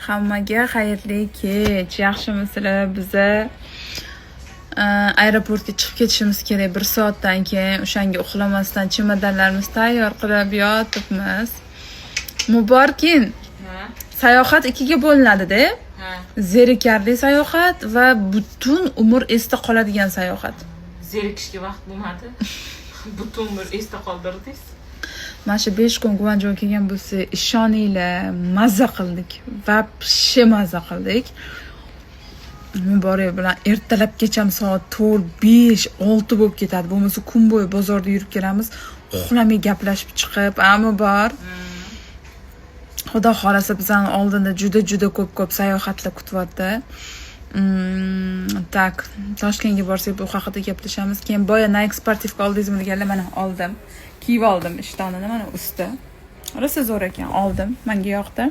Hammaga xayrli kech. Yaxshimisizlar? Biza aeroportga chiqib ketishimiz kerak bir soatdan keyin. O'shanga uxlamasdan chemodanlarimizni tayyor qilib yotibmiz. Muborkin, Ha? sayohat ikkiga bo'linadi-da. Ha. Zerikarli sayohat va butun umr esda qoladigan sayohat. Zerikishga vaqt bo'lmadi. Butun bir esda qoldirdingiz. Mana shu 5 kun Guanchjouga kelgan bo'lsa, ishoninglar, mazza qildik. Вообще mazza qildik. Muborak bilan ertalabgacha soat 4, 5, 6 bo'lib ketadi. Bo'lmasa kun bo'yi bozorda yurib kelamiz. Uxlamay gaplashib chiqib, ami bor. Xudo xohlasa, bizani oldinda juda juda ko'p-ko'p sayohatlar kutyapti. Так, Toshkentga borsak, bu haqida gaplashamiz. Keyin boya Nike спортивка oldingizmi deganlar, mana oldim. Kiyib oldim ishtonini, mana usti. Rosa zo'r ekan, oldim. Menga yoqdi.